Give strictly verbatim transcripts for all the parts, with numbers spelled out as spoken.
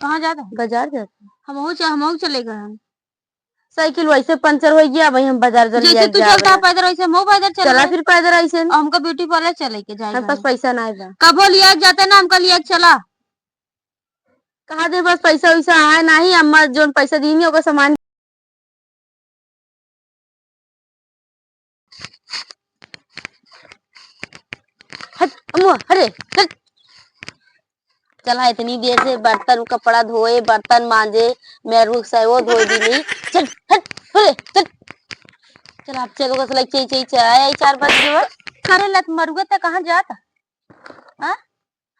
कहाँ जाता है? बाजार जाता है। हमहू च-, हमहू चले गए हैं। साइकिल वैसे पंचर होइ गया, वही हम बाजार जल्दी जैसे आ तू जावे। चलता है पैदल, वैसे हमहू पैदल चले चला गए। फिर पैदल ऐसे। और हमका ब्यूटी पार्लर चले के जाए हम पास पैसा ना बा। कबो लिया जाते ना, हमका लिया चला। कहा दे बस पैसा वैसा आए नाही, अम्मा जोन पैसा दीनी ओकर सामान। हट, अम्मा, अरे, चल। चला, इतनी देर से बर्तन कपड़ा धोए, बर्तन मांजे, मेहरुआ से वो धोए दीनी। चल, हट, अरे, चल। चल, आप चलो, कस लग, चल, चल, चल, आया, चार बज गए। करे लत मरुआ, त कहाँ जाता? हाँ?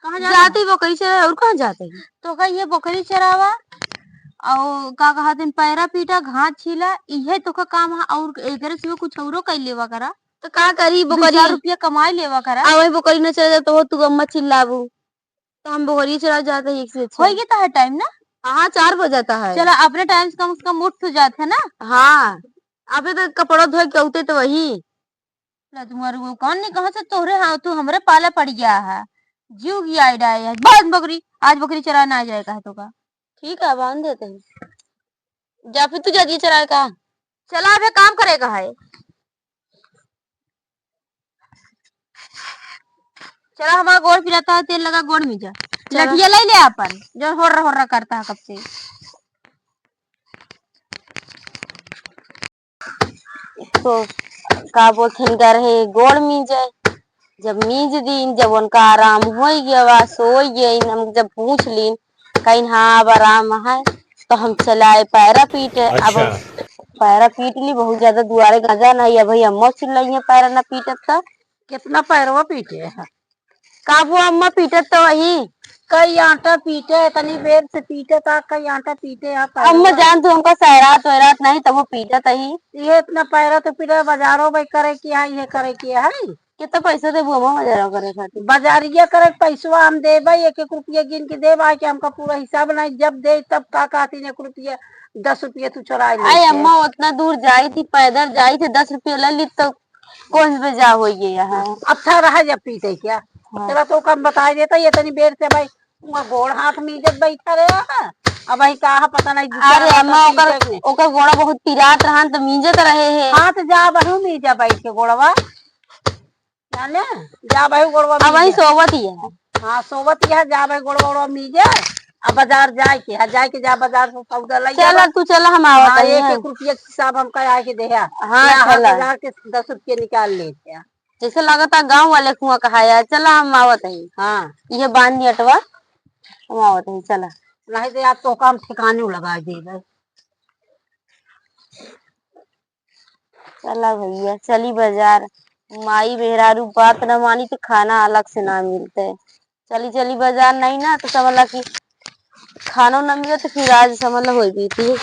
कहाँ जाता? जाती बकरी चरावे, और कहाँ जाते हैं? तो का ये बकरी चरावा, और का कहा दिन पैरा पीटा, घास छीला, इहे तो का काम है, और एकरे सिवा कुछ औरो कर लेवा करा। तो का करी दू बकरी? चार रुपया कमाई लेवा करा। आ वही बकरी न चले जाए तो हो तू अम्मा चिल्लाबू, तो हम बकरी चरा जाते हैं एक से अच्छा। होई गया तो है टाइम ना? हाँ, चार बज जाता है। चला, अपने टाइम से कम से कम उठ तो जाते हैं ना। हाँ, अबे तो कपड़ा धोए के उठे तो वही। ला, तुम्हारे वो कौन नहीं कहाँ से तोहरे, हाँ, तू हमरे पाला पड़ गया है। जीव की आइडिया है। बांध बकरी, आज बकरी चराना आ जाएगा है तो का। ठीक है, बांध देते हैं। जा फिर तू जा दिए चराए का। चला, अबे काम करेगा है। चला, हमारा गोड़ पिराता है, तेल लगा गोड़ में जा। चला। लठिया ले ले अपन, जो होर्रा होर्रा करता है कब से। तो का बोलथन, गरहे गोड़ मीजे, जब मीज दीन, जब उनका आराम होई गया, सोई गईन, हम जब पूछ लीन, कहिन, "हाँ, अब आराम है," तो हम चलाए पैरा पीटे। अब अच्छा। पैरा पीट ली, बहुत ज्यादा दुआरे गजा नहीं है भाई, अम्मा चिल्लाई है, पैरा ना पीटत तो। कितना पैरवा पीटे है? काबू अम्मा पीटत तो वही। कई आटा पीटे, इतनी बेर से पीटे ता, कई आटा पीटे है, पैरवा। अम्मा जान तू हमका सैरात वैरात नहीं, तब वो पीटत ही। ये इतना पैरा तो पीटे, बाजारो भाई करे की है, ये करे की है। कितना पैसा देबू अम्मा बाजारो करे खातिर? बाजारिया करे पैसवा हम देबे, एक एक रुपया गिन के देब, आके हमका पूरा हिसाब नहीं, जब दे तब का कहती एक रुपया, दस रुपया तू चुराई ले अरे के। अम्मा उतना दूर जाई थी, पैदल जाई थी, दस रुपया ले ली तो कौन से जा होइए यहाँ? अच्छा रहा जब पीटे क्या? हाँ। चला तो कम बताई देता, ये तनी बेर से भाई, उहाँ गोड़ हाथ मीजत बैठा रहे है। अब भाई का है पता नहीं, दूसरा अरे बात अम्मा, है, ओकर, पीटे के। ओकर गोड़ा बहुत पिरात रहन, तो मीजत रहे है। हाँ, तो जा बहू मीजा बैठ के गोड़वा। जाने? जा बहू गोड़वा अब वही मीजा। सोवत ही है। हाँ, सोवत ही है, जा बहू गोड़वा, गोड़वा मीजा। अब बाजार जाए के है, जाए के जा बाजार से सौदा लई चला, जावा। तू चला, हम आवत हाँ, हई, एक हाँ। एक रुपया के हिसाब हमका आए के देहा। हाँ, या हाँ, चला। बाजार के दस रुपया निकाल लेते हैं। जैसे लगता गाँव वाले कुआं कहा यार, चला हम आवत हई। हाँ। ये बांध दिया अटवा, हम आवत हई, चला। नहीं तो यार तोहका हम ठिकाने लगा देबे। चला भैया, चली बाजार। माई मेहरारू बात न मानी तो खाना अलग से ना मिलते। चली, चली बाजार, नहीं ना तो समझ ला कि खानो ना मिले तो फिर आज समझ ला होई बीती।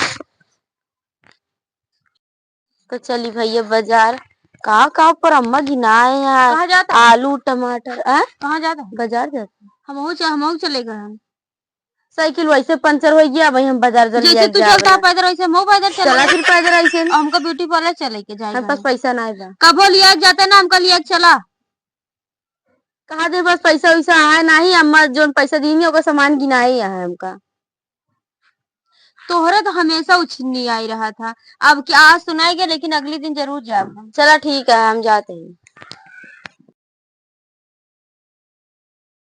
तो चली भैया बाजार। का का पर अम्मा गिनाए यार। कहाँ जाता है? आलू, टमाटर, आ? कहाँ जाता है? बाजार जाता है। हमहू च-, हमहू चले गए हम। साइकिल वैसे पंचर हो गया, भाई हम बाजार जल्दी जैसे जाए तू जाए चलता है वाला। पैदल, वैसे हमहू पैदल चला चला। फिर पैदल ऐसे। हमका ब्यूटी पार्लर चले के जाए हमारे पास पैसा नहीं बा। कबो लिया जाता ना, हमका लिया चला। कहा दे बस पैसा वैसा आए नाही, अम्मा जोन पैसा दीनी ओकर सामान गिनाए यहाँ हमका। तोहरा तो हमेशा उछिन्नी आई रहा था, अब क्या आज सुनाई गया, लेकिन अगले दिन जरूर जाब हम। चला ठीक है, हम जाते हैं।